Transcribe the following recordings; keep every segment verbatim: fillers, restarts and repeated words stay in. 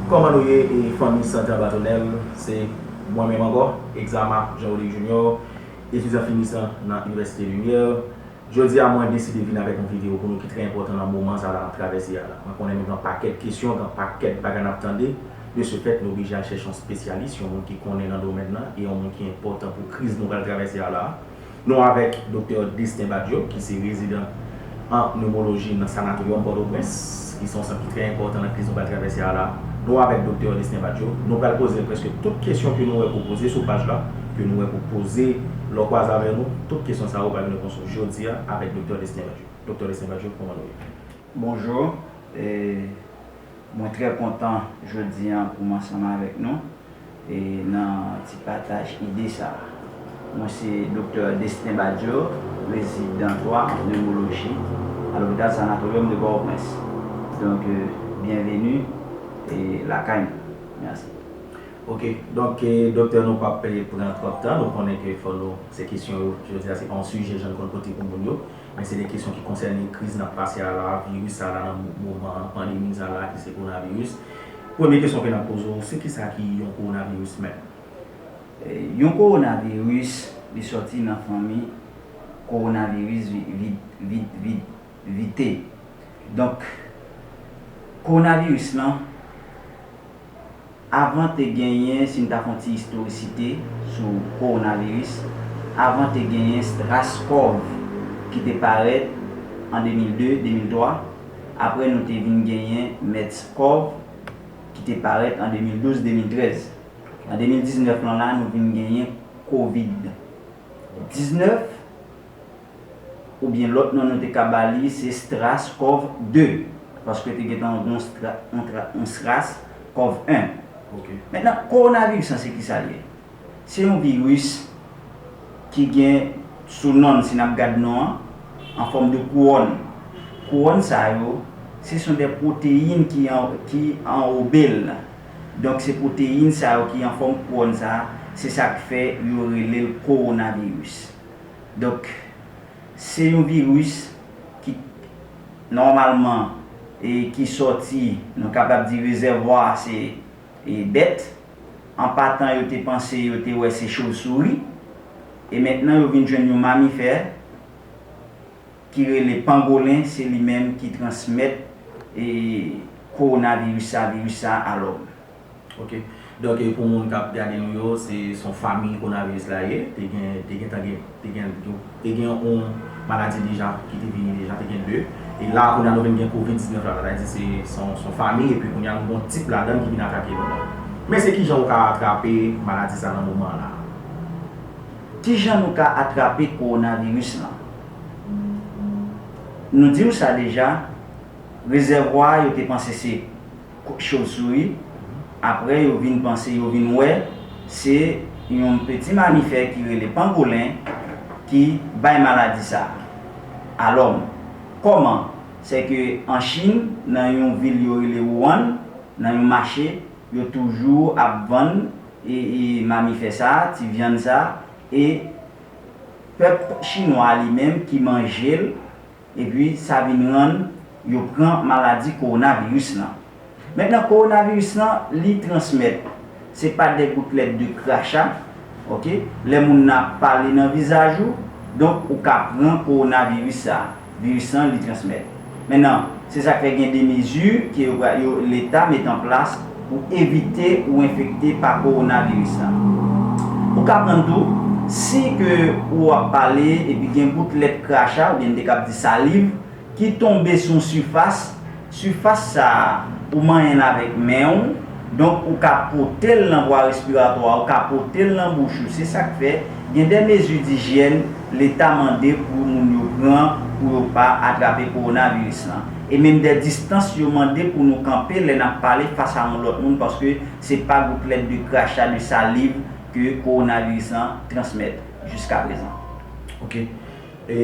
Kòman nou ye, e fanmi Sante Anba Tonnèl? Se mwen menm ankò, Exama Jean Rodrigue Junior, etidyan finisan nan Inivèsite Limyè. Jodi a, mwen deside vin avèk yon videyo pou nou ki trè enpòtan nan moman sa la n ap travèse a la. Mwen konnen nou gen pakèt kesyon, gen pakèt bagay n ap tande. De ce fait, nou oblije al chèche yon espesyalis, yon moun ki konnen nan domèn nan, e yon moun ki enpòtan pou kriz nou pral travèse a la. Nou avèk Doktè Destin Badio, ki se rezidan an nemoloji nan Sanatoriyòm Pòtoprens, ki se yon sant ki trè enpòtan nan kriz nou pral travèse a la. Nou avèk Doktè Destin Badio. Nou pral poze l prèske tout kesyon ke nou wè ke w poze sou paj la, ke nou wè ke w poze lè w kwaze avè nou. Tout kesyon sa yo pral vin repons yo jodi a avèk Doktè Destin Badio. Doktè Destin Badio, kòman nou ye? Bonjou, e, mwen trè kontan jodi a pou m ansanm avèk nou e nan ti pataj ide sa a. Mwen se Doktè Destin Badio, rezidan twa an nemoloji a lopital Sanatoriyòm de Pòtoprens. Donk, e, byenveni e lakay nou. Mèsi. Ok, donk, e, doktè, nou p ap, e, pran twòp tan. Nou konnen ke fò nou, se kesyon yo, jodi a, se pa yon sijè jan n konn pote pou moun yo. Men se de kesyon ki konsène kriz n ap pase a la, viris sa la nan mo- moman an, pandemi sa la ki se kowonaviris. Premye kesyon ke n ap poze w, se kisa ki yon kowonaviris menm? E, yon kowonaviris, li sòti nan fanmi kowonaviris vi- vi- vi- vi- vite. Donk, kowonaviris lan, avan te genyen, si n ta fè yon ti istorisite sou kowonaviris, avan te genyen SRAS-CoV ki te parèt an de mil de, de mil twa. Apre, nou te vin genyen MERS-CoV ki te parèt an de mil douz, de mil trèz. An de mil diznèf lan la, nou vin genyen kovid diznèf, oubyen lòt non nou te ka ba li, se SRAS-CoV de, paske te gentan yon stra- yon tra- yon SRAS-CoV en. Ok. Mentnan, kowonaviris lan, se kisa l ye? Se yon viris ki gen sou non l, si n ap gad non an, an fòm de kouwòn. Kouwòn sa yo, se son de pwoteyin ki an- ki anwobe l. Donk, se pwoteyin sa yo ki an fòm kouwòn sa a, se sa k fè yo rele l kowonaviris. Donk, se yon viris ki, nòmalman, e ki sòti, nou kapab di rezèvwa a se, e, bèt. An patan, yo te panse, yo te wè se chovsouris. E mentnan, yo vin jwenn yon mamifè ki rele pangolen, se li menm ki transmèt, e, kowonaviris sa, viris sa a lòm. Ok. Donk, e, pou moun k ap gade nou yo, se, se yon fanmi kowonaviris la ye. Te gen, te gentan gen, te gen, te gen yon maladi deja ki te vini deja, te gen de. E la, kounye a, nou vin gen kovid diznèf la, sa vle di se, se yon, se yon fanmi, epi kounye a, nou gen yon tip ladan l ki vin atake nou la. Men se kijan ou ka atrape maladi sa nan moman an la? Kijan nou ka atrape kowonaviris lan? Nou di w sa deja, rezèvwa a yo te panse se ko- chovsouris, apre yo vin panse, yo vin wè se yon peti mamifè ki rele pangolen ki bay maladi sa a lòm. Kòman? Sèke an Chin, nan yon vil yo rele Wuhan, nan yon mache, yo toujou ap vann e, e mamifè sa a, ti vyann sa a, e pèp chinwa a li menm ki manje l, epi sa vin rann yo pran maladi kowonaviris lan. Mentnan, kowonaviris lan, li transmèt, se pa de goutlèt de kracha, ok? Lè moun nan ap pale nan vizaj ou, donk ou ka pran kowonaviris sa a. Viris lan, li transmèt. Mentnan, se sa k fè gen de mezi ke yo, yo, Leta met an plas pou evite ou enfekte pa kowonaviris la. Ou ka pran tou, si ke ou ap pale epi gen goutlèt kracha, oubyen n te kab di saliv, ki tonbe sou yon sifas, sifas sa a, ou manyen l avèk men w, donk ou ka pote l nan vwa respiratwa a, ou ka pote l nan bouch ou. Se sa k fè, gen de mezi dijyèn Leta mande pou moun yo pran pou yo pa atrape kowonaviris lan. E menm de distans yo mande pou nou kanpe lè n ap pale fas a yon lòt moun, paske se pa goutlèt de kracha, de saliv ke kowonaviris lan transmèt jiskaprezan. Ok. E,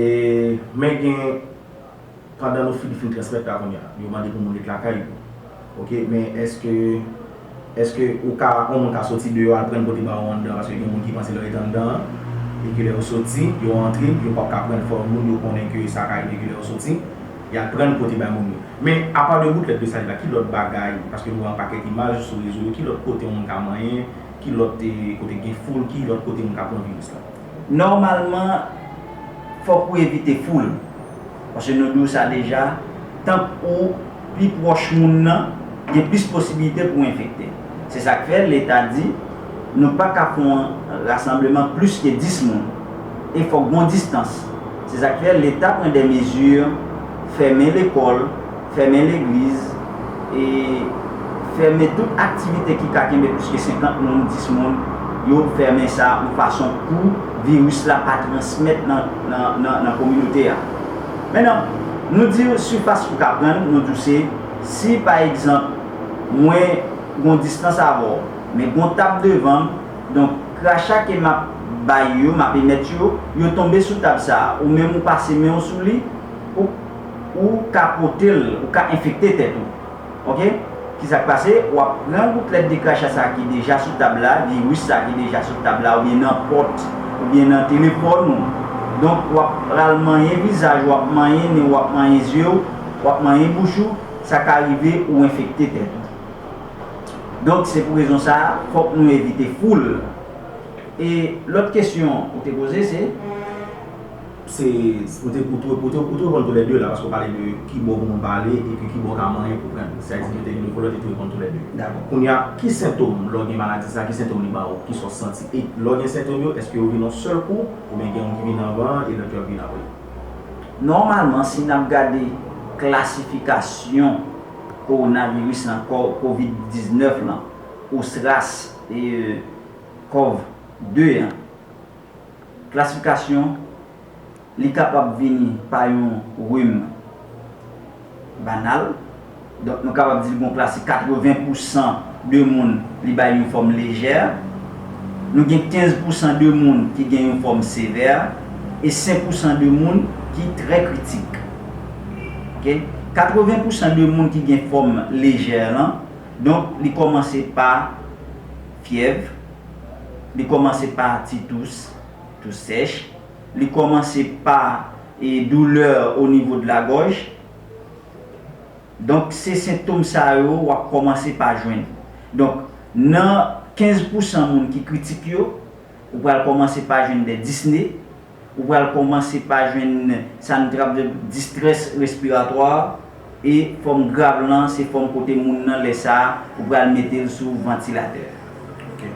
men gen, pandan nou fin, fin transmèt la kounye a, yo mande pou moun ret lakay yo. Ok, men èske, èske ou ka, yon moun ka soti deyò al pran l pote ba ou anndan, paske gen moun ki panse lè yo ret anndan an, e ke lè yo soti, yo antre, yo p ap ka pran l, fò moun yo konnen ke sa ka rive ke lè yo soti. Y al pran l pote bay moun yo. Men, apa de goutlèt de saliva, ki lòt bagay, paske nou wè yon pakèt imaj sou rezo yo, ki lòt kote yon moun ka manyen, ki lòt, eh, kote gen foul, ki lòt kote moun ka pran viris la? Nòmalman, fòk ou evite foul. Paske nou di w sa deja, tank ou pi pwòch moun nan, gen plis posibilite pou w enfekte. Se sa k fè Leta di, nou pa ka fè yon rasanbleman plis ke dis moun. E fòk gon distans. Se sa k fè Leta pran de mezi, fèmen lekòl, fèmen legliz, e fèmen tout aktivite ki ka kenbe plis ke senkant moun, dis moun, yo fèmen sa yon fason pou viris la pa transmèt nan, nan, nan, nan kominote a. Mentnan, nou di w sifas ou ka pran, nou di w se, si pa egzanp, mwen gon distans avè w, men gon tab devan m, donk kracha ke m ap bay yo, m ap emèt yo, yo tonbe sou tab sa a, ou menm ou pase men w sou li, ou, ou ka pote l, ou ka enfekte tèt ou. Oke? Kisa k pase? W ap pran goutlèt de kracha sa a ki deja sou tab la, viris sa a ki deja sou tab la, oubyen nan pòt, oubyen nan telefòn ou. Donk, w ap pral manyen vizaj, w ap manyen nen, w ap manyen zye w, w ap manyen bouch ou, sa ka rive ou enfekte tèt ou. Donk, se pou rezon sa a, fòk nou evite foul. E lòt kesyon ou te poze, se? Se, ou te, ou te, ou te, ou te reponn toulède la, paske ou pale de ki bò pou moun pale, epi ki bò ka manyen pou pran. Sa vle di, yo te gen de volonte, te reponn toulède. Dakò. Kounye a, ki sentòm lè w gen maladi sa, ki sentòm li ba ou, kisa w santi? E lè w gen sentòm yo, èske yo vin yon sèl kou, oubyen gen youn ki vin anvan, e lòt yo ap vin apre? Nòmalman, si n ap gade klasifikasyon kowonaviris lan, ko-, kovid diznèf lan, ou sras, e, kòv de an, klasifikasyon, li kapab vini pa yon rim banal. Donk, nou kapab di l gon klasi katreven pousan de moun li bay yon fòm lejè. Nou gen kenz pousan de moun ki gen yon fòm sevè. E senk pousan de moun ki trè kritik. Oke? Katreven pousan de moun ki gen fòm lejè lan, donk, li kòmanse pa fyèv, li kòmanse pa ti tous, tous sèch, li kòmanse pa, e, doulè o nivo de la gòj. Donk, se sentòm sa yo w ap kòmanse pa jwenn. Donk, nan kenz pousan moun ki kritik yo, ou pral kòmanse pa jwenn de disne, ou pral kòmanse pa jwenn sa nou t ap di distrès respiratwa, e fòm grav lan, se fòm kote moun nan, lè sa a, ou pral mete l sou vantilatè. Oke.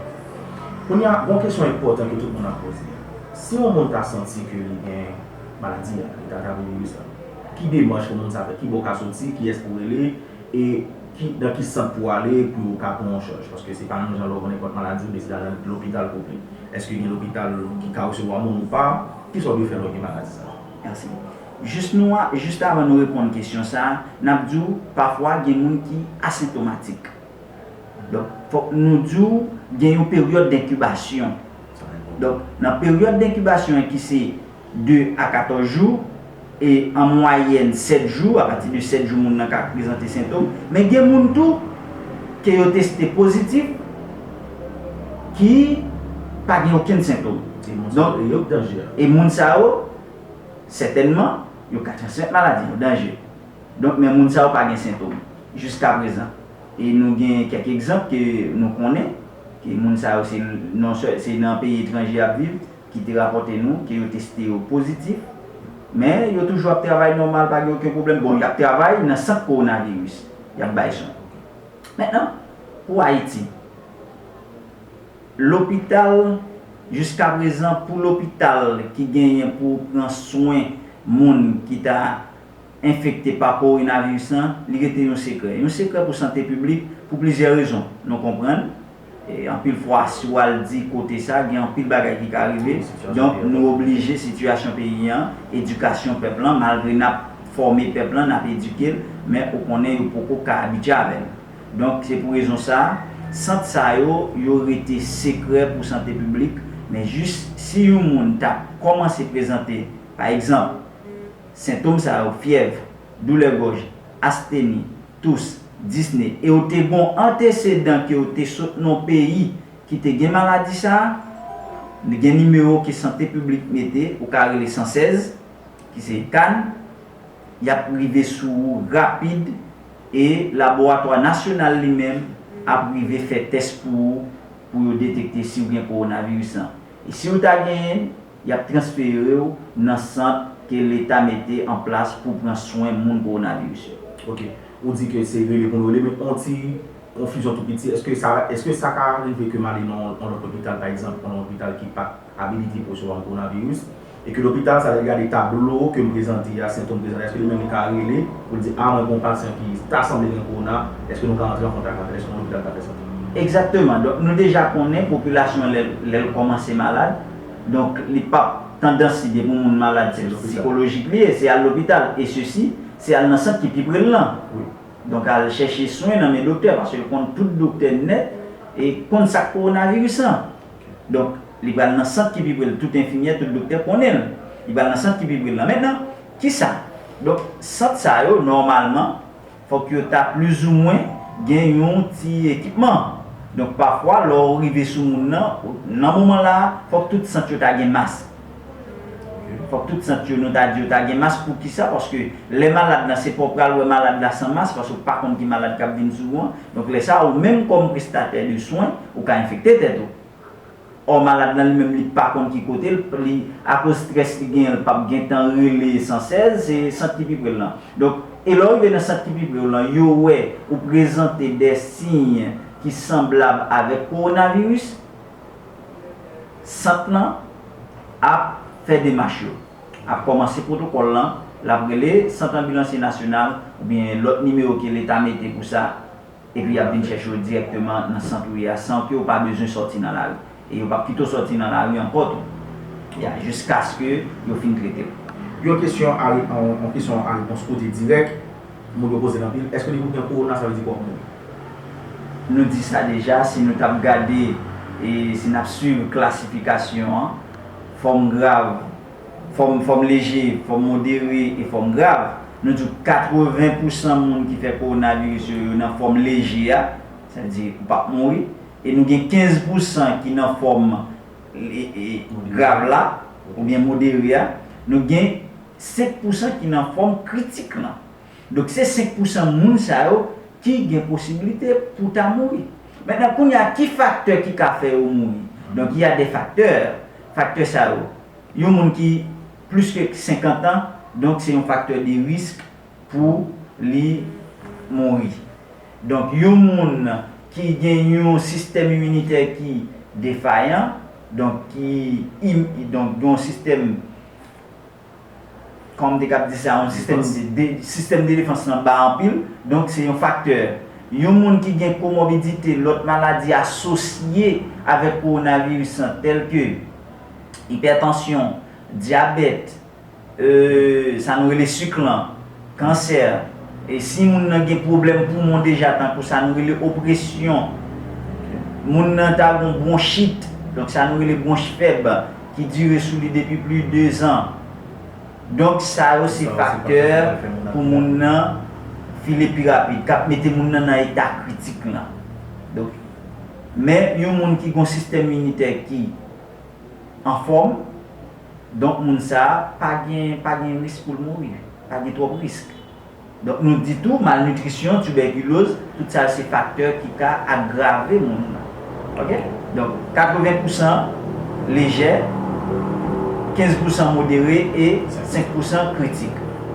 Kounye a, gon kesyon enpòtan ke tout moun ap poze. Si yon moun ta santi ke li gen maladi a, li ta atrape viris la, ki demach pou moun sa fè? Ki bò w ka soti? Kiyès pou w rele? E ki, nan ki sant pou w ale pou yo ka pran w an chaj? Paske se pa menm jan lè w pran nenpòt maladi, ou deside al nan lopital pou w pran. Èske gen lopital ki ka resevwa moun ou pa? Kisa w dwe fè lè w gen maladi sa a? Mèsi. Jis nou a, jis avan nou reponn kesyon sa a, n ap di w, pafwa gen moun ki asentomatik. Donk, fòk nou di w, gen yon peryòd denkibasyon. Donk, nan peryòd denkibasyon an ki se de a katòz jou, e an mwayèn sèt jou, apati de sèt jou moun nan ka prezante sentòm. Men gen moun tou ke yo teste pozitif, ki pa gen okenn sentòm. E moun sa yo, yo danje. E moun sa yo, sètènman, yo ka transmèt maladi, yo danje. Donk, men moun sa yo pa gen sentòm jiskaprezan. E nou gen kèk egzanp ke nou konnen, ke moun sa yo se non sèl, se nan peyi etranje y ap viv, ki te rapòte nou ke yo teste yo pozitif, men yo toujou ap travay nòmal, pa gen okenn pwoblèm. Bon, y ap travay nan sant kowonaviris, y ap bay swen. Mentnan, pou Ayiti, lopital, jiskaprezan, pou lopital ki genyen pou pran swen moun ki ta enfekte pa kowonaviris lan, li rete yon sekrè. Yon sekrè pou sante piblik, pou plizyè rezon. Nou konprann, e, anpil fwa, si w al di kote sa, gen anpil bagay ki ka rive. Sitiyasyon peyi an. Donk, nou oblije, sitiyasyon peyi an, edikasyon pèp lan, malgre n ap fòme pèp lan, n ap edike l, men ou konnen yo poko ka abitye avè l. Donk, se pou rezon sa, sant sa yo, yo rete sekrè pou sante piblik, men jis si yon moun ta kòmanse prezante, pa egzanp, sentòm sa yo, fyèv, doulè gòj, asteni, tous, disne, e w te gon antesedan ke w te sot nan yon peyi ki te gen maladi sa a, gen nimewo ke sante piblik mete, ou ka rele san sèz, ki se CAN, y ap rive sou ou rapid e laboratwa nasyonal li menm ap rive fè tès pou ou, pou yo detekte si w gen kowonaviris lan. E si w ta genyen l, y ap transfere w nan sant ke Leta mete an plas pou pran swen moun kowonaviris yo. Ok. Ou di ke se rele pou nou rele, men yon ti konfizyon tou piti. Èske sa, èske sa ka rive ke m ale nan yon lòt lopital, pa egzanp, yon lopital ki pa t abilite pou resevwa moun kowonaviris, e ke lopital sa li gade tablo ke m prezante a, sentòm prezante, èske li menm li ka rele pou l di, a, mwen gen yon pasyan ki ta sanble gen kowona, èske nou ka antre an kontak avè l, èske yon lopital ka fè sa tou? Egzakteman. Donk, nou deja konnen popilasyon an lè, lè l kòmanse malad, donk, li p ap tandans li depi yon moun malad, se sikolojik li ye, se al lopital, e sesi, se al nan sant ki pi pre l lan. Wi. Donk, al chèche swen nan men doktè, paske l konn tout doktè nèt e konn sa k kowonaviris lan. Donk, li pral nan sant ki pi pre l, tout enfimyè, tout doktè konnen l. Li pral nan sant ki pi pre l lan. Mentnan, kisa? Donk, sant sa yo, nòmalman, fòk yo ta plizoumwen gen yon ti ekipman. Donk, pafwa, lè w rive sou moun nan, nan moman la a, fòk tout sant yo ta gen mas. Fòk tout sant yo, nou ta di yo ta gen mas. Poukisa? Paske lè malad la, se pa w pral wè malad la san mas, paske w pa konn ki malad k ap vin sou ou an. Donk, lè sa a, ou menm kòm prestatè de swen, ou ka enfekte tèt ou. Ò, malad lan li menm, li pa konn ki kote l, li, akoz estrès li genyen, li p ap gentan rele san sèz, se sant ki pi pre l lan. Donk, e lè w rive nan sant ki pi pre w lan, yo wè ou prezante de siy ki sanblab avèk kowonaviris, sant lan ap fè demach yo, ap kòmanse pwotokòl lan, l ap rele Sant Anbilansye Nasyonal oubyen lòt nimewo ke Leta mete pou sa, epi y ap vin chèche w dirèkteman nan sant ou ye a, san ke w pa bezwen sòti nan lari. E yo p ap kite w sòti nan lari ankò tou. Ya, jiskaske yo fin trete w. Yon kesyon a re-, yon, yon kesyon a repons koute dirèk, moun yo poze l anpil, èske depi w gen kowona, sa vle di ke w ap mouri? Nou di sa deja, si nou t ap gade, e si n ap swiv klasifikasyon an, fòm grav, fòm, fòm leje, fòm modere e fòm grav, nou di w katreven pousan moun ki fè kowonaviris yo, yo nan fòm leje a, sa vle di ou p ap mouri, e nou gen kenz pousan ki nan fòm, e, e, grav la, oubyen modere a, nou gen senk pousan ki nan fòm kritik lan. Donk, se senk pousan moun sa yo ki gen posiblite pou ta mouri. Mentnan, kounye a, ki faktè ki ka fè yo mouri? Donk, y a de faktè. Faktè sa yo, yon moun ki plis ke senkant an, donk se yon faktè de risk pou li mouri. Donk, yon moun ki gen yon sistèm iminitè ki defayan, donk ki im-, donk, gen yon sistèm, kòman m te kab di sa, yon sistèm de, de, sistèm de defans lan ba anpil, donk se yon faktè. Yon moun ki gen komòbidite, lòt maladi asosye avèk kowonaviris lan, tèlke ipètansyon, dyabèt, e, sa nou rele sik lan, kansè, e si moun nan gen pwoblèm poumon deja, tankou sa nou rele opresyon, moun nan ta gen bwonchit, donk sa nou rele bwonch fèb, ki dire sou li depi plis de dezan. Donk, sa yo se faktè pou moun nan file pi rapid, k ap mete moun nan nan eta kritik lan. Donk, men yon moun ki gen yon sistèm iminitè ki anfòm, donk moun sa a pa gen, pa gen risk pou l mouri, pa gen twòp risk. Donk, nou di tou, malnitrisyon, tibèkiloz, tout sa yo se faktè ki ka agrave moun nan. Ok? Donk, katreven pousan lejè, kenz pousan modere e senk pousan kritik.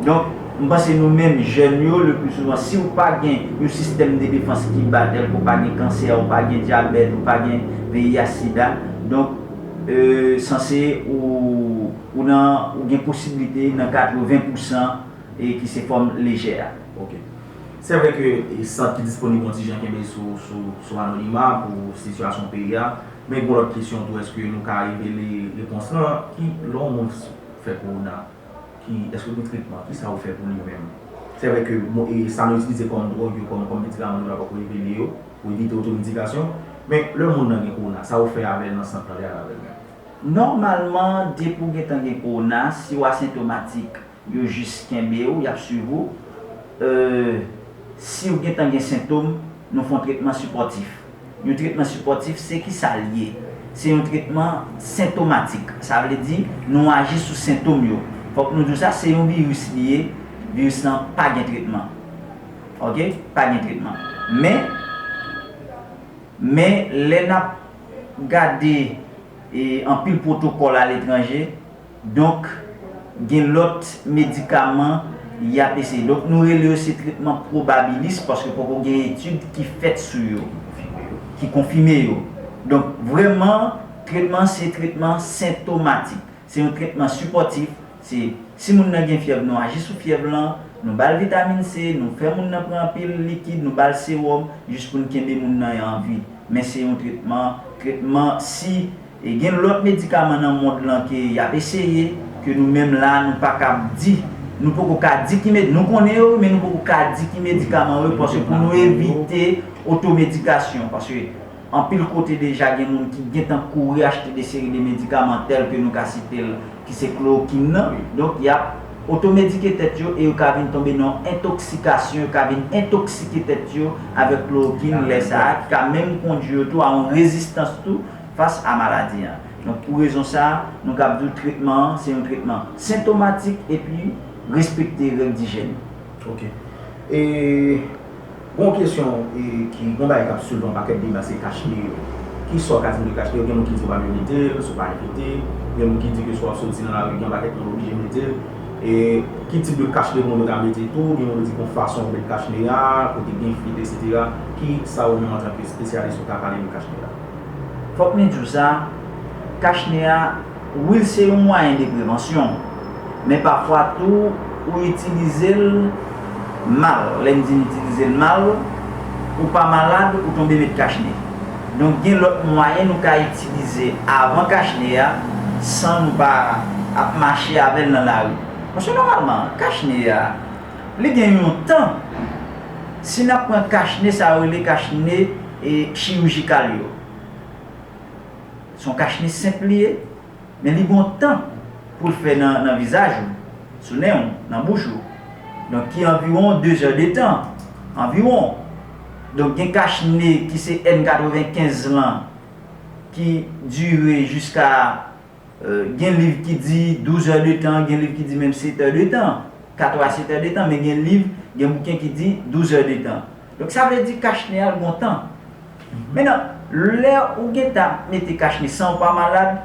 Donk, m panse nou menm jèn yo, le pli souvan, si w pa gen yon sistèm de defans ki ba, tèlke w pa gen kansè, w pa gen dyabèt, w pa gen V I H sida, donk, e, sanse ou, ou nan, ou gen posiblite nan katreven pousan e ki se fòm lejè a. Ok. Se vre ke, e, sant ki disponib yon ti jan kenbe sou, sou, sou anonima pou sitiyasyon peyi a, men gen lòt kesyon tou, èske nou ka revele repons lan? Ki, lè yon moun fè kowona, ki, èske gen tretman? Kisa yo fè pou li menm? Se vre ke, bon, e, sa nou itilize kòm dwòg yo, kòm, kòm medikaman, nou pa poko revele yo, pou evite otomedikasyon, men lè moun nan gen kowona, sa yo fè avè l nan sant lan, lè al avè l menm? Nòmalman, depi w gentan gen kowona, si w asentomatik, yo jis kenbe w, y ap swiv ou. E, si w gentan gen sentòm, nou fè yon tretman sipòtif. Yon tretman sipòtif, se kisa l ye? Se yon tretman sentomatik. Sa vle di, nou aji sou sentòm yo. Fòk nou di w sa, se yon viris li ye. Viris lan pa gen tretman. Oke? Pa gen tretman. Men, men lè n ap gade e, anpil pwotokòl aletranje, donk, gen lòt medikaman y ap eseye. Donk, nou rele yo se tretman pwobabilis paske poko gen etid ki fèt sou yo, ki konfime yo. Donk, vrèman, tretman se tretman sentomatik. Se yon tretman sipòtif. Se, si moun nan gen fyèv, nou aji sou fyèv lan, nou ba l vitamin C, nou fè moun nan pran anpil likid, nou ba l sewòm, jis pou n kenbe moun nan an vi. Men se yon tretman, tretman si, e gen lòt medikaman nan mond lan ke y ap eseye, ke nou menm la, nou pa kab di. Nou poko ka di ki med-, nou konnen yo, men nou poko ka di ki medikaman yo, paske pou nou evite otomedikasyon, paske anpil kote deja gen moun ki gentan kouri achte de seri de medikaman tèl ke nou ka site l, ki se klorokin nan. Donk, y ap otomedike tèt yo e yo ka vin tonbe nan yon entoksikasyon, yo ka vin entoksike tèt yo avèk klorokin, lè sa a, ki ka menm kondui yo tou a yon rezistans tou fas a maladi an. Donk, pou rezon sa a, nou kab di w tretman an, se yon tretman sentomatik epi respekte règ dijèn. Ok. E, gon kesyon, e, ki, gon bagay k ap soulve yon pakèt deba, se kach ne yo. Kisa w ka di m de kach ne yo? Gen moun ki di w pa dwe mete l, si w pa enfekte. Gen moun ki di ke si w ap soti nan lari, gen yon pakèt moun oblije mete l. E ki tip de kach ne moun yo ka mete tou? Gen moun yo di gon fason pou met kach ne a, kote gen fil, etsetera. Kisa ou menm, antanke espesyalis, ou ka pale de kach ne a? Fòk mwen di w sa, kach ne a, wi, l se yon mwayen de prevansyon, men pafwa tou, ou itilize l mal. Lè m di n itilize l mal, ou pa malad, ou tonbe met kach ne. Donk, gen lòt mwayen nou ka itilize avan kach ne a, san nou pa ap mache avè l nan lari. Paske nòmalman, kach ne a, li gen yon tan. Si n ap pran kach ne, sa yo rele kach ne, e, chirijikal yo. Se yon kach ne senp li ye, men li gon tan pou l fè nan, nan vizaj ou, sou nen w, nan bouch ou. Donk, ki anviwon de zè de tan, anviwon. Donk, gen kach ne ki se N katrevenkenz lan, ki dire jiska, euh, gen liv ki di douz è de tan, gen liv ki di menm sèt è de tan. Kat a sèt è de tan, men gen liv, gen bouken ki di douz è de tan. Donk, sa vle di kach ne a l gon tan. Mentnan, lè ou gentan mete kach ne san ou pa malad,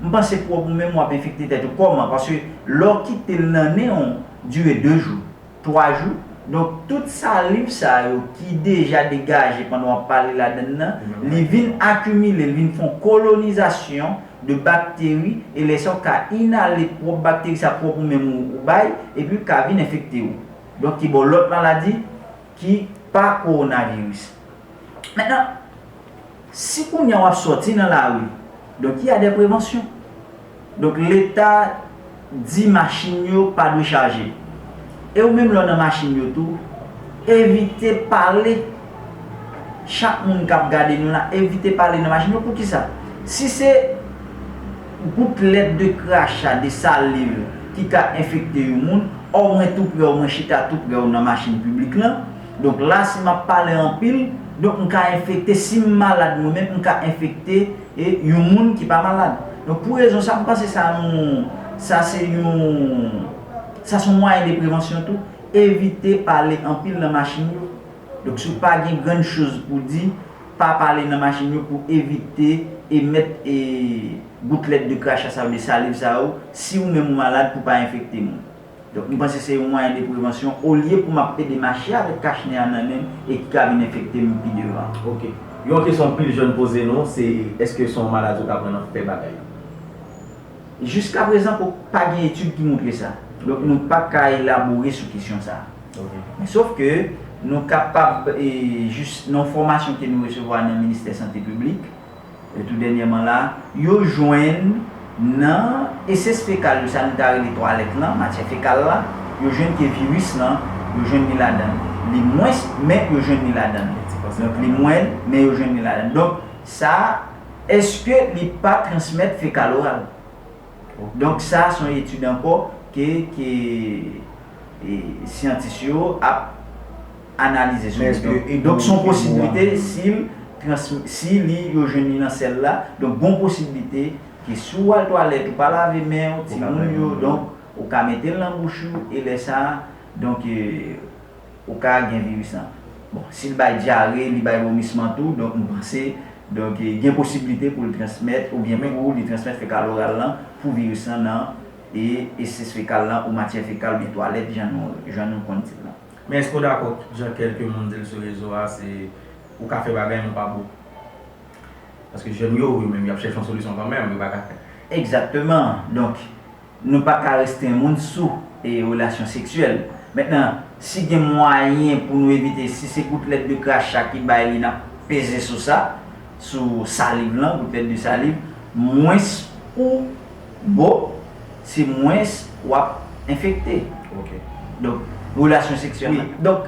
m panse pwòp ou menm w ap enfekte tèt ou. Kòman? Paske lè w kite l nan nen w, dire de jou, twa jou, donk, tout saliv sa yo ki deja degaje pandan w ap pale ladann nan, li vin akimile, li vin fè yon kolonizasyon de bakteri, e lè sa w ka inale pwòp bakteri sa pwòp ou menm ou, ou bay, epi l ka vin enfekte w. Donk, ki ba w lòt maladi ki pa kowonaviris. Mentnan, si kounye a w ap sòti nan lari, donk, il y a des préventions. Donk, Leta di machin yo pa dwe chaje. E ou menm lè w nan machin yo tou, evite pale. Chak moun k ap gade nou la, evite pale nan machin yo. Poukisa? Si se goutlèt de kracha, de saliv ki ka enfekte yon moun, omwen tou prè w, mwen chita tou prè w nan machin piblik lan. Donk la, si m ap pale anpil, donk m ka enfekte, si m malad mwen menm, m ka enfekte e yon moun ki pa malad. Donk, pou rezon sa, m panse sa yon, sa se yon, sa se yon mwayen de prevansyon tou. Evite pale anpil nan machin yo. Donk, si w pa gen grann choz pou di, pa pale nan machin yo pou evite emèt e goutlèt de kracha sa yo, de saliv sa yo, si ou menm ou malad, pou pa enfekte moun. Donk, m panse se yon mwayen de prevansyon, olye pou m ap pede mache avèk kach ne a nan men m e ki ka vin enfekte m pi devan. Ok. Yon kesyon anpil jèn poze nou, se èske se yon maladi ou ka pran nan fè bagay? Jiskaprezan, pa gen etid ki montre sa. Donk, nou pa ka elabore sou kesyon sa a. Ok. Men sof ke nou kapab, e, jis nan fòmasyon ke nou resevwa nan Ministè Sante Piblik, e, tou dènyèman la, yo jwenn nan eses fekal yo, sa nou ta rele twalèt lan, matyè fekal la, yo jwenn ke viris lan, yo jwenn li ladan l. Li mwens, men yo jwenn li ladan l. Donk, li mwen, men yo jwenn li ladan l. Donk, sa, èske li pa transmèt fekaloral? Donk, sa, se yon etid ankò ke, ke, e, syantis yo ap analize sou li. Donk, se yon posiblite si l transmi-, si li, yo jwenn li nan sèl la. Donk, gon posiblite ke si w al twalèt, ou pa lave men w, timoun yo, donk, ou ka mete l nan bouch ou, e lè sa a, Donk, e, ou ka gen viris lan. Bon, si l bay dyare, li bay vomisman tou, donk m panse, donk, e, gen posiblite pou l transmèt, oubyen pou li transmèt fekal oral lan, pou viris lan nan, e, esans fekal lan, ou matyè fekal, oubyen twalèt, jan nou, jan nou konn di l lan. Men èske w dakò, jan kèlke moun di l sou rezo a, se ou ka fè bagay, men w pa bo? Paske jèn yo, yo menm, y ap chèche yon solisyon kanmenm, yo pa ka fè. Egzakteman. Donk, nou pa ka restren moun sou, e, relasyon seksyèl. Mentnan, si gen mwayen pou nou evite, si se goutlèt de kracha ki bay li, n ap peze sou sa, sou saliv lan, goutlèt de saliv, mwens ou bo, se mwens w ap enfekte. Ok. Donk, relasyon seksyèl lan. Donk,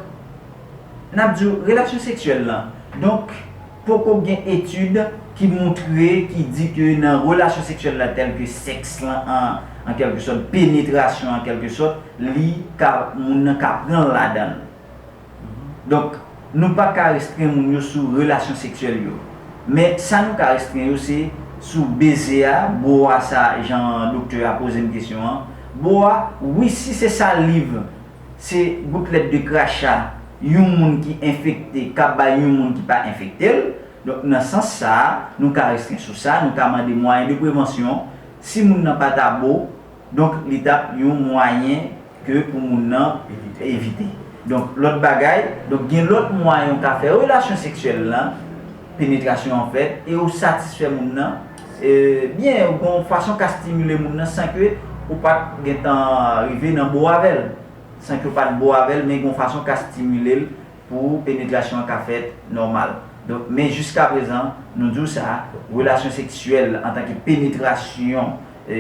n ap di w, relasyon seksyèl lan. Donk, poko gen etid ki montre, ki di ke nan relasyon seksyèl la, tèl ke sèks lan, an, an kèlke sòt, penetrasyon an kèlke sòt, li ka, moun nan ka pran l ladan l. Donk, nou pa ka restren moun yo sou relasyon seksyèl yo. Men sa nou ka restren yo, se sou beze a, bo a, sa jan doktè a poze m kesyon an. Bo a, wi, si se saliv, se goutlèt de kracha yon moun ki enfekte k ap bay yon moun ki pa enfekte l. Donk, nan sans sa a, nou ka restren sou sa, nou ka mande mwayen de prevansyon. Si moun nan pa ta bo, donk, li t ap yon mwayen ke pou moun nan evite. Donk, lòt bagay, donk, gen lòt mwayen ou ka fè relasyon seksyèl lan, penetrasyon an fèt, e ou satisfè moun nan, e, byen, ou gon fason ka stimile moun nan san ke ou pa t gentan rive nan bo avè l. San ke w pa t bo avè l, men gon fason ka stimile l pou penetrasyon an ka fèt nòmal. Donk, men jiskaprezan, nou di w sa, relasyon seksyèl antanke penetrasyon, e,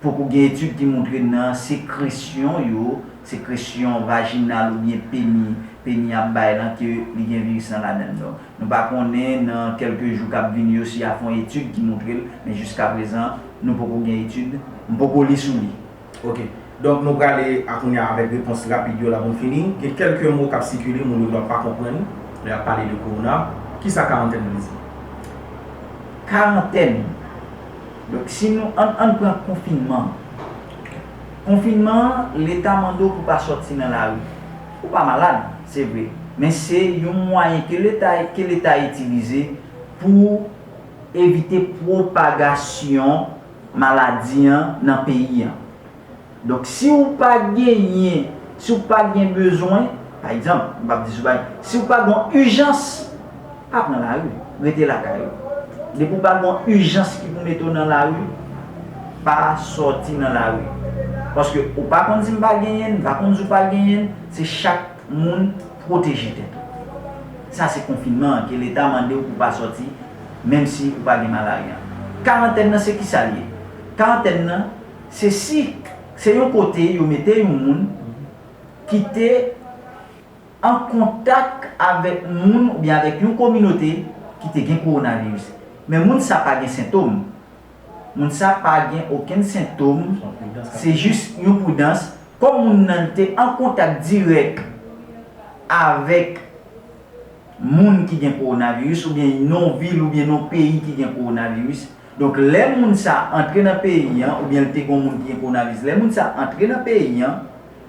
poko gen etid ki montre nan sekresyon yo, sekresyon vajinal oubyen peni, peni ap bay lan ke li gen viris lan ladan l. Donk, nou pa konnen nan kèlke jou k ap vini yo si y a fè yon etid ki montre l, men jiskaprezan, nou poko gen etid, m poko li sou li. Ok. Donk, nou prale a kounye a avèk repons rapid yo la pou n fini. Gen kèlke mo k ap sikile, moun yo pa konprann lè y ap pale de kowona. Kisa karantèn vle di? Karantèn. Donk, si nou, ann, ann pran konfinman. Konfinman an, Leta mande w pou w pa sòti nan lari. Ou pa malad, se vre. Men se yon mwayen ke Leta, ke Leta itilize pou evite pwopagasyon maladi an nan peyi an. Donk, si w pa genyen, si w pa gen bezwen, pa egzanp, m p ap di si w pa, si w pa gen yon ijans, pa pran lari, rete lakay ou. Depi w pa gen yon ijans ki pou mete w nan lari, pa sòti nan lari. Paske ou pa konn si m pa genyen l, m pa konn si w pa genyen l, se chak moun pwoteje tèt ou. Sa se konfinman an ke Leta mande w pou w pa sòti, menm si ou pa gen malari an. Karantèn nan se kisa l ye? Karantèn nan, se si, se yon kote yo mete yon moun ki te an kontak avèk moun oubyen avèk yon kominote ki te gen kowonaviris. Men moun sa pa gen sentòm. Moun sa pa gen okenn sentòm. Se jis yon pridans. Kòm moun nan te an kontak dirèk avèk moun ki gen kowonaviris oubyen nan yon vil oubyen nan yon peyi ki gen kowonaviris. Donk, lè moun sa antre nan peyi an, oubyen l te gen yon moun ki gen kowonaviris, lè moun sa antre nan peyi an,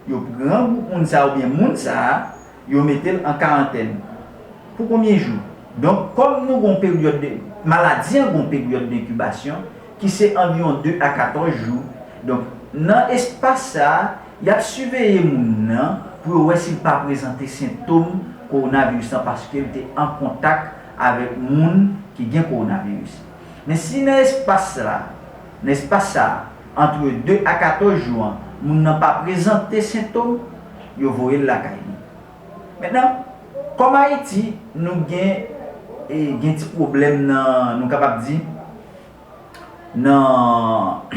yo pran gwoup moun sa oubyen moun sa, yo mete l an karantèn. Pou konbyen jou? Donk, kòm nou gen yon peryòd de, maladi an gen yon peryòd de enkibasyon, ki se anviwon de a katòz jou. Donk, nan espas sa a, y ap siveye moun nan pou yo wè si l pa prezante sentòm kowonaviris lan paske l te an kontak avèk moun ki gen kowonaviris. Men si nan espas la, nan espas sa a, antre de a katòz jou an, moun nan pa prezante sentòm, yo voye l lakay li. Mentnan, kòm Ayiti, nou gen, e, gen ti pwoblèm nan, nou kapab di, nan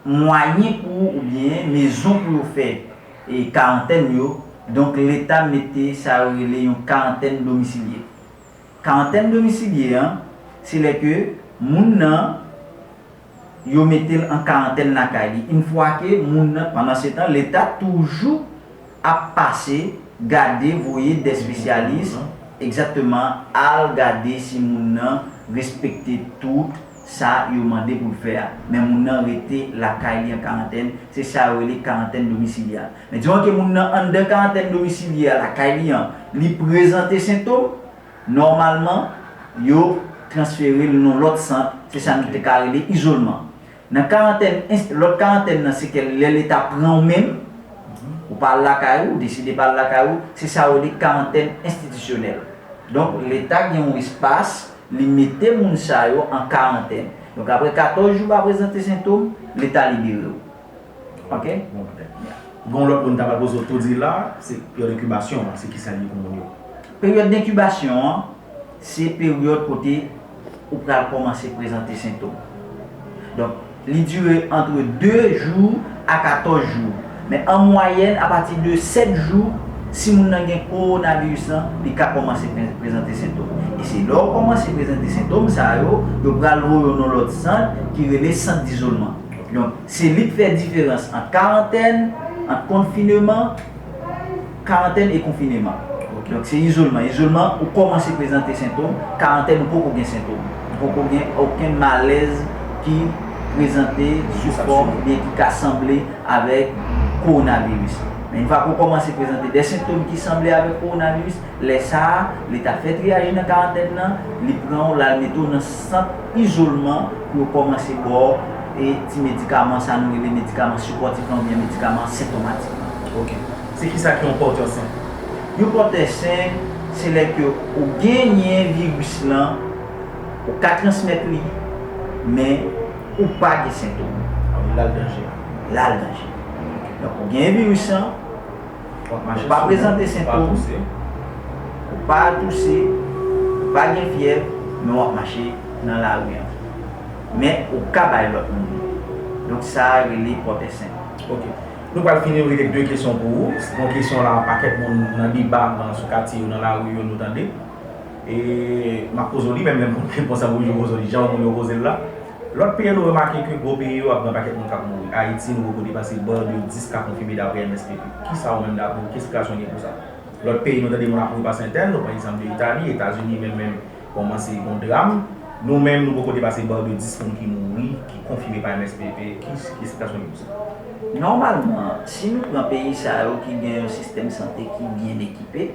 mwayen pou, oubyen mezon pou yo fè, e, karantèn yo. Donk, Leta mete sa yo rele yon karantèn domisilye. Karantèn domisilye an, se lè ke moun nan, yo mete l an karantèn lakay li. Yon fwa ke moun nan, pandan se tan, Leta toujou ap pase, gade, voye de espesyalis, egzakteman, al gade si moun nan respekte tout sa yo mande pou l fè a. Men moun nan rete lakay li an karantèn, se sa yo rele karantèn domisilyè. Men diwan ke moun nan anndan karantèn domisilyè a lakay li an, li prezante sentòm, nòmalman, yo transfere l nan lòt sant, se sa nou te ka rele izolman. Nan karantèn, lòt karantèn nan, se ke lè Leta pran w menm, ou pa al lakay ou, ou deside pa al lakay ou, se sa yo rele karantèn enstitisyonèl. Donk, Leta gen yon espas, li mete moun sa yo an karantèn. Donk, apre katòz jou pa prezante sentòm, Leta libere w. Ok? Bon, petèt. Gen yon lòt moun ta pral poze w tou di la, se peryòd enkibasyon an, se kisa l ye pou moun yo? Peryòd denkibasyon an, se peryòd kote ou pral kòmanse prezante sentòm. Donk, li dire antre de jou a katòz jou. Men an mwayèn, apati de sèt jou, si moun nan gen kowonaviris lan, li ka kòmanse pre- prezante sentòm. E se lè w kòmanse prezante sentòm sa yo, yo pral voye w nan lòt sant ki rele sant dizolman. Donk, se li k fè diferans ant karantèn, ant konfineman, karantèn e konfineman. Donk, se izolman. Izolman, ou kòmanse prezante sentòm, karantèn, ou poko gen sentòm. Ou poko gen okenn malèz ki prezante sou fòm oubyen ki ka sanble avèk kowonaviris. Men yon fwa ke w kòmanse prezante de sentòm ki sanble avèk kowonaviris, lè sa a, Leta fè triyaj li nan karantèn nan, li pran w, l al mete w nan sant izolman pou yo kòmanse ba w e ti medikaman, sa nou rele medikaman sipòtif lan oubyen medikaman sentomatik lan. Ok. Se kisa ki yon pòtè sen? Yon pòtè sen, se lè ke ou genyen viris lan, ou ka transmèt li, men ou pa gen sentòm. Al danje. L al danje. Donk, ou genyen viris lan, ou pa prezante sentòm, ou pa touse, ou pa gen fyèv, men w ap mache nan lari an. Men ou ka bay lòt moun li. Donk, sa a rele pòtè sen. Ok. Nou pral fini, nou rete de kesyon pou ou. Bon, kesyon la, pakèt moun nan deba, nan sou katye yo, nan lari yo, nou tande. E m ap poze w li, menm lè m konn repons la, m oblije poze w li jan moun yo poze l la. Lòt peyi, nou remake ke gwo peyi yo ap gen pakèt moun k ap mouri. Ayiti, nou poko depase ba de dis ka konfime dapre M S P P. Kisa ou menm, dapre ou, ki esplikasyon gen pou sa? Lòt peyi, nou tande moun ap mouri pa sentèn, nou pran egzanp de Itali, Etazini menm, menm, kòmanse gon dram. Nou menm, nou poko depase ba de dis moun ki mouri, ki konfime pa M S P P. Ki, ki esplikasyon gen pou sa? Nòmalman, si nou pran peyi sa yo ki gen yon sistèm sante ki byen ekipe,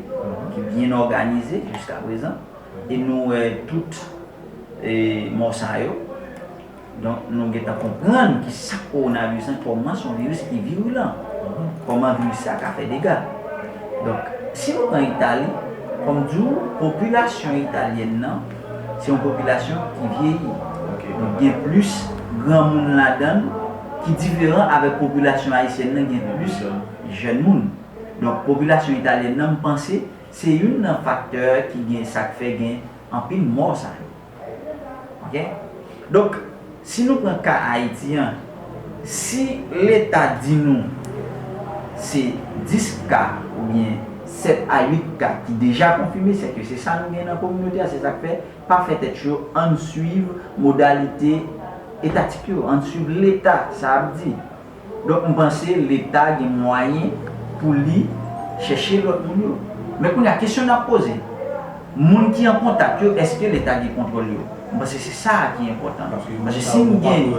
ki byen òganize jiska prezan, e nou wè tout e, mò sa yo, donk, nou gentan konprann ki sa k kowonaviris lan, kòman se yon viris ki virilan, kòman viris sa ka fè dega. Donk, si nou pran Itali, kòm di w, popilasyon italyèn nan, se yon popilasyon ki vyeyi. Donk, gen plis granmoun ladan l, ki diferan avèk popilasyon ayisyèn nan, gen plis jèn moun. Donk, popilasyon italyèn nan, m panse, se youn nan faktè ki gen, sa k fè gen anpil mò sa yo. Ok? Donk, si nou pran ka Ayiti an, si Leta di nou se dis ka oubyen sèt a uit ka ki deja konfime, sèke se sa nou gen nan kominote a, se sa k fè, pa fè tèt cho, ann swiv modalite etatik yo, ann swiv Leta, sa ap di. Donk, m panse Leta gen mwayen pou li chèche lòt moun yo. Men kounye a, kesyon n ap poze, moun ki an kontak yo, èske Leta gen kontwòl yo? M panse se sa a ki enpòtan. Paske si m gen,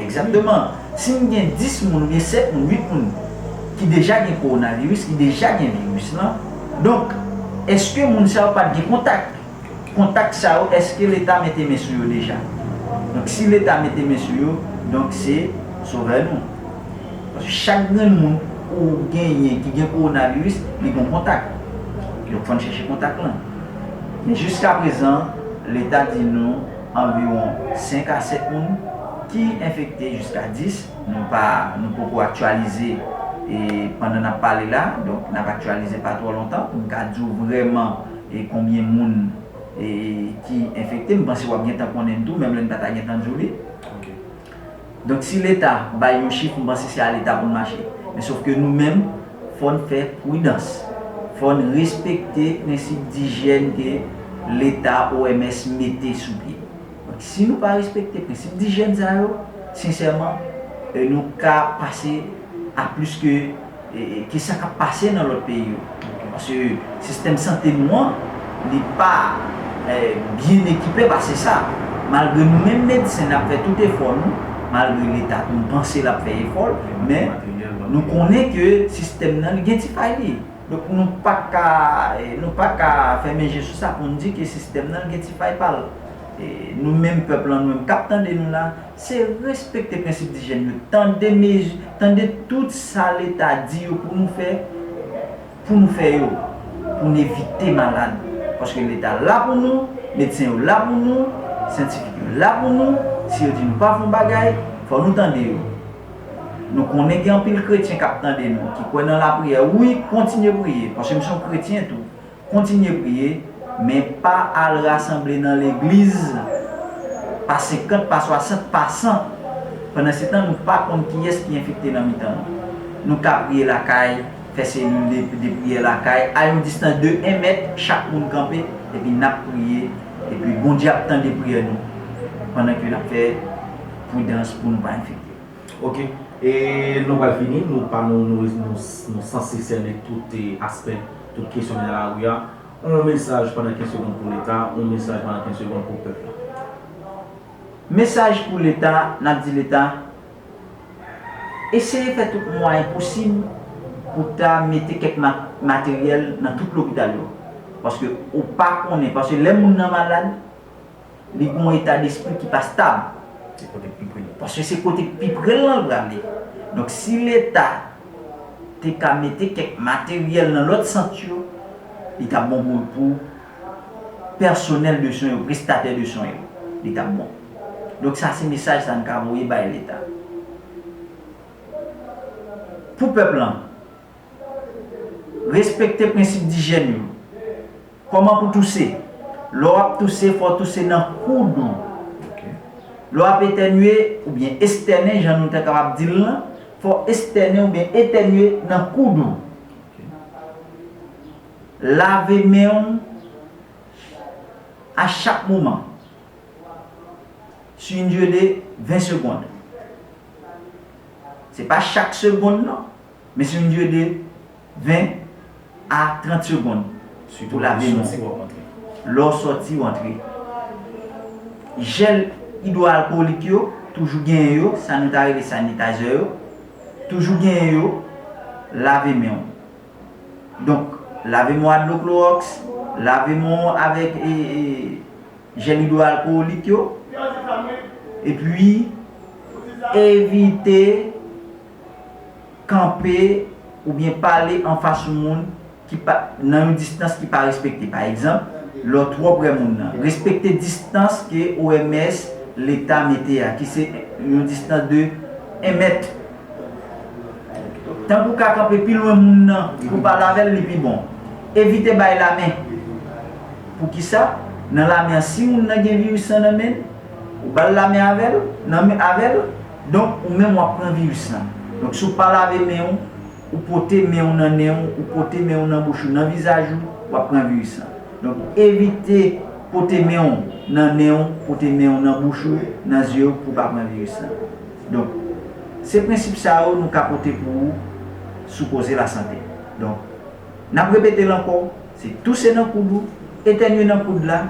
egzakteman, si m gen dis moun oubyen sèt moun, uit moun ki deja gen kowonaviris, ki deja gen viris lan, donk, èske moun sa yo pa t gen kontak? Kontak sa yo, èske Leta mete men sou yo deja? Donk, si Leta mete men sou yo, donk se sovè nou. Paske chak grenn moun ou genyen ki gen kowonaviris, li gen yon kontak. Donk, fò n chèche kontak lan. Men jiska prezan, Leta di nou anviwon senk a sèt moun ki enfekte jiska dis. Nou pa, nou poko aktyalize e pandan n ap pale la, donk n ap aktyalize pa twò lontan pou n ka di w vrèman e konbyen moun e ki enfekte. M panse w ap gentan konnen l tou, menm lè n pa ta gentan di w li. Donk, si Leta bay yon chif, m panse se a Leta pou n mache. Men sòf ke nou menm, fò n fè pridans. Fò n respekte prensip dijyèn ke Leta, O M S, mete sou pye. Donk, si nou pa respekte prensip dijyèn sa yo, sensèman, e, nou ka pase a plis ke, e, e, ke sa k ap pase nan lòt peyi yo. Paske sistèm sante nou an, li pa, e, byen ekipe pase sa. Malgre nou menm medsen n ap fè tout efò nou, malgre Leta tou n panse l ap fè efò l, men nou konnen ke sistèm nan li gen ti fay li. Donk nou pa ka, nou pa ka fèmen je sou sa pou n di ke sistèm nan gen ti fay pa l. E nou menm pèp lan, nou menm k ap tande nou la, se respekte prensip dijyèn yo, tande mezi, tande tout sa Leta di yo pou nou fè, pou nou fè yo, pou n evite malad. Paske Leta la pou nou, medsen yo la pou nou, syantifik yo la pou nou, si yo di nou pa fè yon bagay, fò nou tande yo. Nou konnen gen anpil kretyen k ap tande nou, ki kwè nan lapriyè. Wi, kontinye priye, paske m se yon kretyen tou. Kontinye priye, men pa al rasanble nan legliz pa senkant, pa swasant, pa san. Pandansetan, nou pa konn kiyès ki enfekte nan mitan nou. Nou ka priye lakay, fè selil de, de priyè lakay, a yon distans de en mèt, chak moun kanpe, epi n ap priye, epi Bondye ap tande priyè nou, pandan ke n ap fè pridans pou nou pa enfekte. Ok. E nou pral fini, nou pa nou, nou, nou, nou sanse sène tout eh, aspè, tout kesyon ki nan lari a. On mesaj pandan kenz segonn pou Leta, on mesaj pandan kenz segonn pou pèp la. Mesaj pou Leta, n ap di Leta, eseye fè tout mwayen posib pou ta mete kèk ma- materyèl nan tout lopital yo. Paske ou pa konnen, paske lè moun nan malad, li gen yon eta despri ki pa stab. Se kote k pi pre l. Paske se kote k pi pre l lan l prale. Donk si Leta te ka mete kèk materyèl nan lòt sant yo, li t ap bon pou, pou pèsonèl de swen yo, prestatè de swen yo, li t ap bon. Donk sa se mesaj sa n ka voye bay Leta. Pou pèp lan, respekte prensip dijyèn yo. Kòman pou touse? Lè w ap touse, fò w touse nan koud ou. Lè w ap etènye oubyen estènen, jan nou ta kapab di l lan, fò w estènen oubyen etènye nan koud ou. Lave men w a chak moman. Sur une durée de ven segonn. Se pa chak segonn non, men sur une durée de ven a trant segonn pou lave men w. Lè w sòti, w antre. Jèl idwoalkolik yo, toujou genyen yo, sa nou ta rele sanitizer yo, toujou genyen yo, lave men w. Donk, lave men w a dlo klowòks, lave men w avèk e, e, jèl idwoalkolik yo, epi evite kanpe oubyen pale anfas yon moun ki pa, nan yon distans ki pa respekte. Pa egzanp, lè w twò pre moun nan, respekte distans ke O M S, Leta mete a, ki se yon distans de en mèt. Tankou w ka kanpe pi lwen moun nan pou w pale avè l, li pi bon. Evite bay lamen. Poukisa? Nan lamen an, si moun nan gen viris lan nan men l, ou ba l lamen avè l, nan men avè l, donk ou menm w ap pran viris lan. Donk si w pa lave men w, ou pote men w nan nen w, ou pote men w nan bouch ou, nan vizaj ou, w ap pran viris lan. Donk evite pote men w nan nen w, pote men w nan bouch ou, nan zye w pou w pa pran viris lan. Donk, se prensip sa yo nou ka pote pou ou sou koze lasante. Donk, n ap repete l ankò, se touse nan koud ou, etènye nan koud la,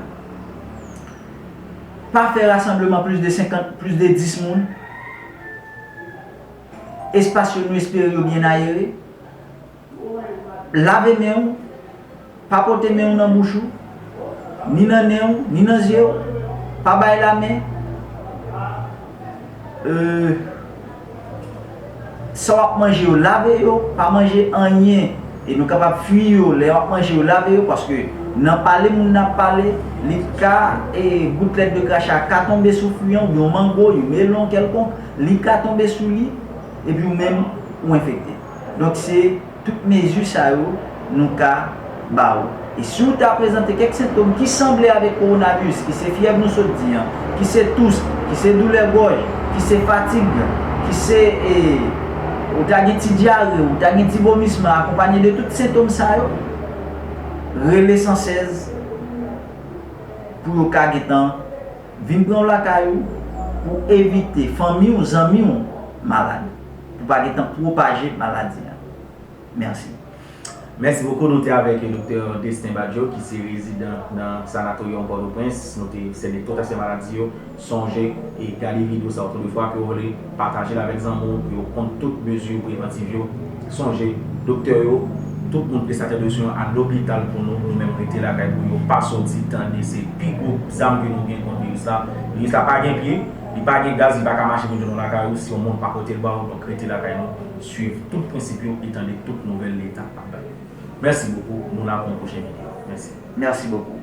pa fè rasanbleman plis de senkant, plis de dis moun, espas yo nou espere yo byen ayere, lave men w, pa pote men w nan bouch ou, ni nan nen w, ni nan zye w, pa bay lamen. Euh, sa w ap manje yo, lave yo, pa manje anyen. E nou kapab fwi yo, lè w ap manje yo, lave yo, paske nan pale moun nan ap pale, li ka, e, goutlèt de kracha ka tonbe sou fwi an, oubyen yon mango, yon melon kèlkonk, li ka tonbe sou li, epi ou menm, ou enfekte. Donk, se tout mezi sa yo nou ka ba ou. E si w ta prezante kèk sentòm ki sanble avèk kowonaviris, ki se fyèv nou sot di an, ki se tous, ki se doulè gòj, ki se fatig, ki se, e, ou ta gen ti dyare, ou ta gen ti vomisman, akonpanye de tout sentòm sa yo, rele san sèz pou yo ka gentan vin pran w lakay ou pou evite fanmi w, zanmi w malad, pou pa gentan pwopaje maladi a. Mèsi. Mèsi bokou, nou te avèk Doktè Destin Badjo ki se rezidan nan Sanatoryòm Pòtoprens. Nou te sène tout aspè maladi yo. Sonje e gade videyo sa yo tou de fwa ke w vle, pataje l avèk zanmi w pou yo konn tout mezi prevantiv yo. Sonje, doktè yo, tout moun prestatè de swen yo al lopital pou nou, nou menm rete lakay pou yo pa soti, tande se pi gwo zam ke nou gen kont viris la. Viris la pa gen pye, li pa gen gaz, li pa ka mache vin jwenn ou lakay ou si yon moun pa pote l ba ou, donk rete lakay nou, swiv tout prensip yo e tande tout nouvèl leta ap bay. Mèsi bokou, nou la pou yon pwochen videyo. Mèsi. Mèsi bokou.